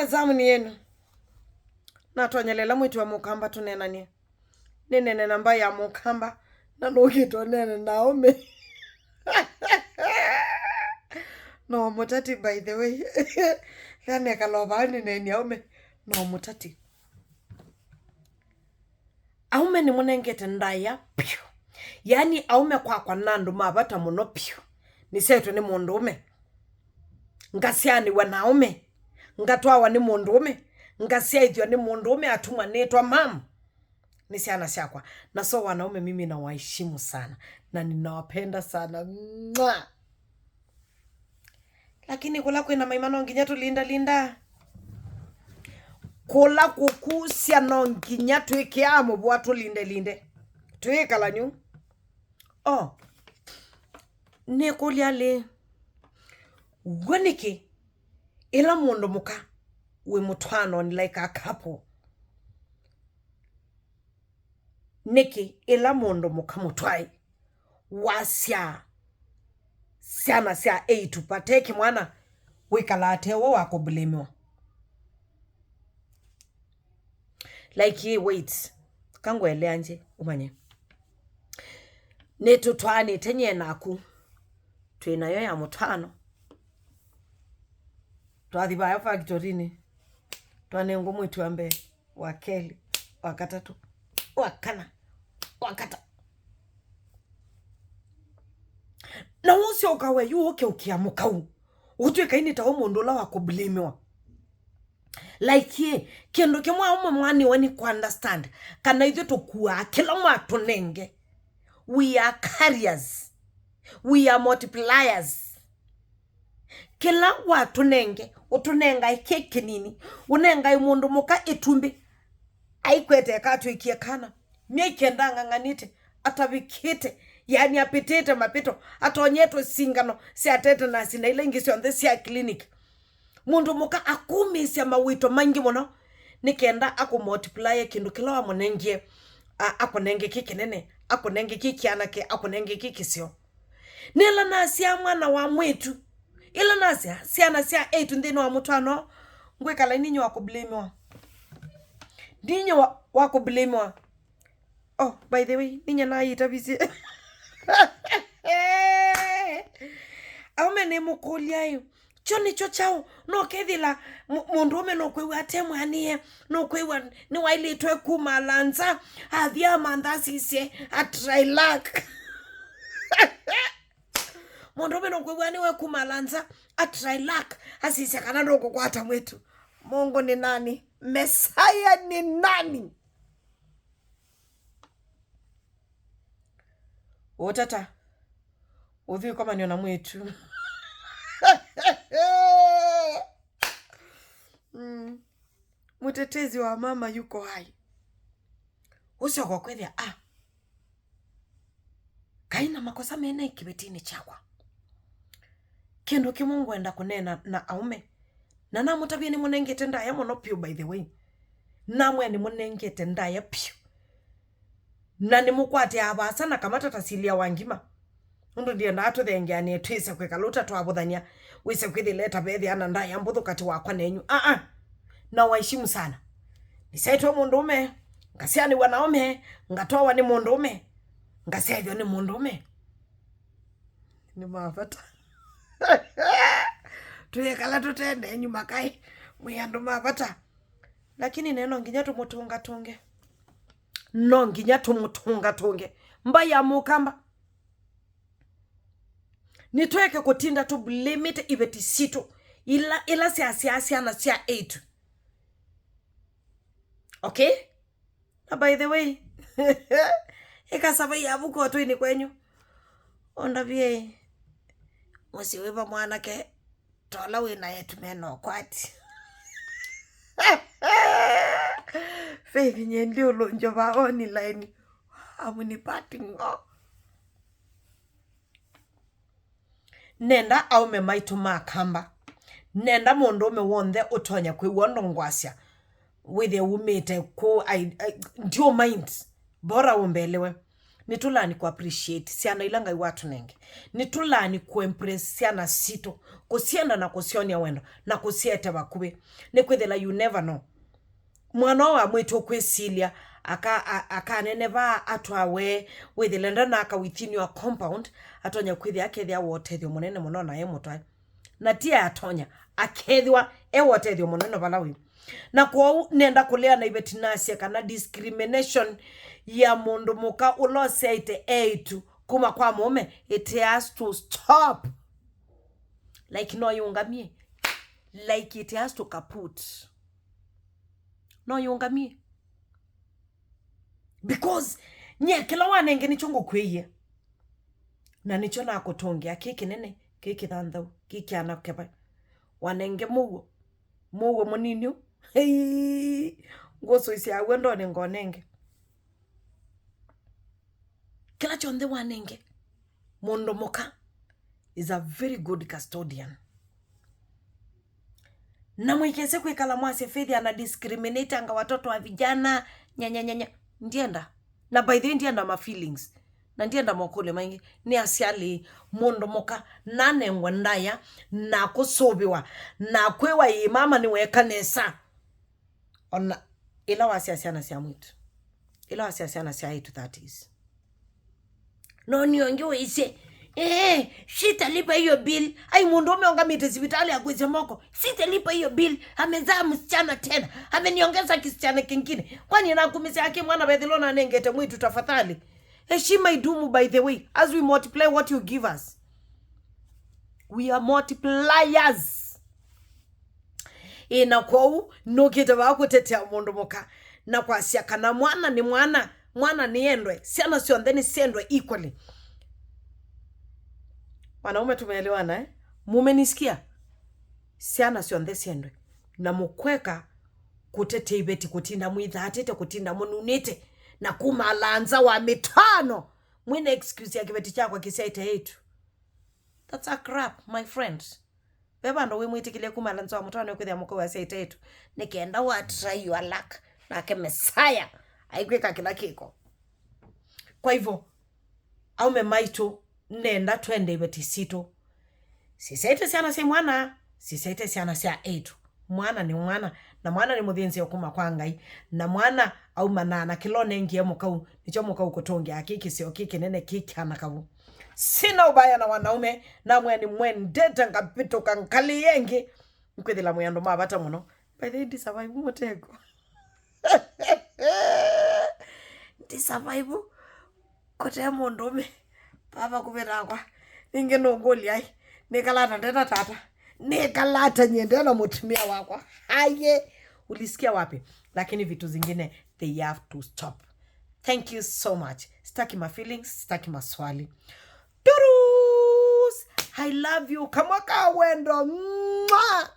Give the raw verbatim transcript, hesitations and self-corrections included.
Zamu ni yenu. Natonyelela mwĩĩtu wa mũkamba tũneenanie. Nĩnene na mbaĩ ya mũkamba, na nũkĩte ũneene na aũme. No mũtati, by the way. Yanekala o vaa nĩneeni aũme, no mũtati. Aũme nĩmũnengete ndaĩa vyũ. Yaani, aũme kwakwa nĩ andũ ma vata mũno vyũ. Nĩsyaĩtwe nĩ mũndũũme. Ngasyaanĩw'a na aũme. Ngatwawa nĩ mũndũũme. Ngasyaĩthw'a nĩ mũndũũme, atumwa nĩtwa mam. Nĩ syana syakwa. Na so wanaume, mimi nawaheshimu sana. Na ninawapenda sana. Mwah! Lakini kũla kwĩna maima no nginya tũlindalinda. Kũla kũkusya no nginya twĩkĩaa mũvũa tũlindelinde. Twĩĩkala nyũ. O, nĩkũlya lĩ, w'o nĩkĩ ĩla mũndũ mũka wĩ mũtwaanonĩ, like a couple, nĩkĩ ĩla mũndũ mũka mũtwae wasyaa syana sya eĩtu vate kĩmwana wĩkalaa te we wa kũbulĩmĩwa? Like, wait, kangũelea nje ũmanye. Nĩtũtwaanĩte nyie naku, twĩ nayo ya mũtwaano. Twathi vaya factory-inĩ, twanengwa mwĩĩtu wa mbee, wa kelĩ, wa katatũ, wa kana, wa kata. Na ũsyoka we yu ũkeũkĩa mũkau, ũtw'ĩka ini tawe mũndũ ũla wa kũbulĩmĩwa. Like, ĩ, kĩndũ kĩmwe aũme mwanĩwe nĩ kũ understand kana ithyĩ tũkuaa kĩla mwatũnenge. We are carriers. We are multipliers. Kĩla watũnenge, ũtũnengae kĩ kĩnini. Ũnengae mũndũ mũka ĩtumbĩ, aikwete eka atwĩkie kana. Myei kenda ang'ang'anĩte, atavĩkĩte, yani apĩtĩte mapĩto, atonyetwe singano sya tetanasi na ila ingĩ syonthe sya clinic. Mũndũ mũka akumĩĩsya mawĩto maingĩ mũno nĩ kenda akũmultiply kĩndũ kĩla wamũnengie, a-, akũnenge kĩ kĩnene, akũnenge kĩ kĩanake, akũnenge kĩ kĩseo. Nĩla nasyaa mwana wa mwĩĩtu, ĩla nasyaa syana sya eĩtu nthĩnĩ wa mũtwaano, ngwĩkala ninyie wa kũbulĩmĩwa. Ninyie wa, wa kũbulĩmĩwa. Oh, by the way, ninyie naayĩtavisye. Aũme nĩmũkũlya ĩ, kyo nĩkyo kyaũ? No kethĩla mũ-, mũndũũme nũkwĩw'a ate mwanĩe, nũkwĩw'a nĩwaĩlĩtwe kumala nza, athi amantha asisye, a try luck. Mũndũũme nũkwĩw'a nĩwe kumala nza, a try luck, asisya kana ndũkũkwata mwĩĩtu. Mungu ni nani? Mesaya ni nani? Ũtata. Ũthi ũkomanĩo na mwĩĩtu. Mm. Mũtetezi wa mama yuko hai. Ũsyoka kwĩthĩa, ah, kaĩ na makosa mena kĩvetinĩ kyakwa. Kĩndũ kĩmwe ngwenda kũneena na aũme. Na namũtavya nĩmũnengete ndaĩa mũno vyũ, by the way. Namwĩa nĩmũnengete ndaĩa vyũ. Na nĩmũkwatĩaa vaasa na kamata ta silia wa ngima. Nũndũ ndiendaa tũthengeanĩe twĩse kwĩkala ũta twavũthany'a. Wĩse kwĩthĩle ta vethĩa na ndaĩa mbũthũ katĩ wakwa nenyu. Aa. Na waheshimu sana. Nĩsyaĩtwe mũndũũme, ngasyaanĩw'a na aũme, ngatwawa nĩ mũndũũme, ngasyaĩthw'a nĩ mũndũũme. Nĩ ma vata. Twĩkala tũte nenyu makaĩ, mwĩ andũ ma vata. Lakini ne no nginya tũmũtũngatũnge. No nginya tũmũtũngatũnge. Mbaĩ ya mũkamba. Nĩtũeke kũtinda tũblamĩte iveti sitũ ila, ila syasyaa syana sya eĩtu. Okay? Na by the way, ĩka savai ya vuko twĩnĩ kwenyu. Ũndavye mũsyĩ wĩva mwanake ta ũla wĩ na eĩtu mena ũkwati. Faith Nyendi ũlũngyo va online. Amunipati ng'o. Nenda aũme maitũ ma kamba. Nenda mũndũũme w'onthe ũtonya kwĩw'a ũndũ ngwasya. Wĩthĩe umĩte kũ, I, I, ndiũ mind. Bora ũmbelewe. Nĩtũlaani kũ appreciate syana ila Ngai watũnenge. Nĩtũlaani kũ embrace syana sitũ, kũsyenda na kũsyonia wendo, na kũsyete vakuvĩ. Nĩkwĩthĩla you never know. Mwana ũũ wa mwĩĩtu ũkwĩsilya, aka-, a-, akaneneva atwawe, wĩthĩle ndanaka within your compound, atonya kwĩthĩa akethĩa wa ũtethyo mũnene mũno na e mũtwae. Na ti atonya, akethĩwa e wa ũtethyo mũnene vala wĩ. Na kwoou nenda kũlea na iveti nasye kana discrimination ya mũndũ mũka ũla ũsyaĩte eĩtu kuma kwa mũũme, it has to stop. Like no yũngamie. Like it has to kaput. No yũngamie. Because nye kĩla wanenge nĩkyo ngũkwĩie. Na nĩkyo nakũtũngĩa kĩ kĩnene, kĩ kĩthanthau, kĩ kyanakeva. Wanenge mũuo, mũuo mũnini ũ. Hei, ngũsũisya aw'o ndone ngonenge. Kĩla kyonthe wanenge mũndũ mũka is a very good custodian. Na mũikese kwĩkala mwasya Faith ana discriminatanga watoto wa vijana, nyanyanyanya. Ndienda. Na by the way, ndienda ma feelings. Na ndienda mokũlyo maingĩ. Nĩ asyali mũndũ mũka nanengwa ndaya, na kũsũvĩwa, na kwĩwa ĩĩ mama nĩweka nesa. Ona ĩla wasya syana sya mwĩĩtu. Ĩla wasya syana sya eĩtu, that is. No nĩ ũngĩ wĩsĩ, "Eh, sitalipa hiyo bill." Ai, mũndũ ũme ũngamĩte sivitalĩ ya kwĩsya moko, "Sitalipa hiyo bill. Amezaa msichana tena. Ameniongeza kisichana kingine." Kwani anakumisya akĩ mwana vethĩlo na anengete mwĩĩtu tafadhali? Heshima idumu, by the way, as we multiply what you give us. We are multipliers. Ĩ, na kwoou nũkĩte vaa kũtetea mũndũ mũka na kwasya kana mwana nĩ mwana, mwana nĩendwe, syana syonthe nĩsyendwe equally. Wanaume tumeelewana, eh? Mumenisikia? Syana syonthe syendwe. Na mũkweka kũtetea iveti kũtinda mwĩthatĩte, kũtinda mũnunĩte, na kumala nza wa mĩtano mwĩna excuse ya kĩveti kyakwa kĩsyaĩte eĩtu. That's a crap, my friend. Ve vandũ wĩmwĩtĩkĩlye kumala nza wa mũtano kwĩthĩa mũkau asyaĩte eĩtu, nĩ kenda wa try your luck, nake Messiah aikwĩka kĩla kĩko. Kwa hivyo, aume maitũ, nenda twende iveti sitũ. Sisyaĩte syana sya mwana, sisyaĩte syana sya eĩtu. Mwana nĩ mwana, na mwana nĩ mũthĩnzĩo kuma kwa Ngai, na mwana aumanaa na kĩla ũnengie mũkau, nĩkyo mũkau kũtũngĩa kĩ kĩseo kĩ kĩnene kĩ kyanakavu. Sina ubaya na wanaume, namwĩa nĩmwendete ngavĩtũka ngalĩ ĩngĩ, nkwĩthĩla mwĩ andũ ma vata mũno. By the way, ndi survive mũtego. Ndi survive kũte mũndũũme vaa vakuvĩ nakwa. Ningĩ nũngũlya ai, nĩkalata ndena tata? Nĩkalata nyie ndena mũtumĩa wakwa? Aye, ulisikia wapi? Lakini vitu zingine, they have to stop. Thank you so much. Sitaki ma feelings, sitaki maswali. Turus! I love you. Kamwa ka wendo. Mwah!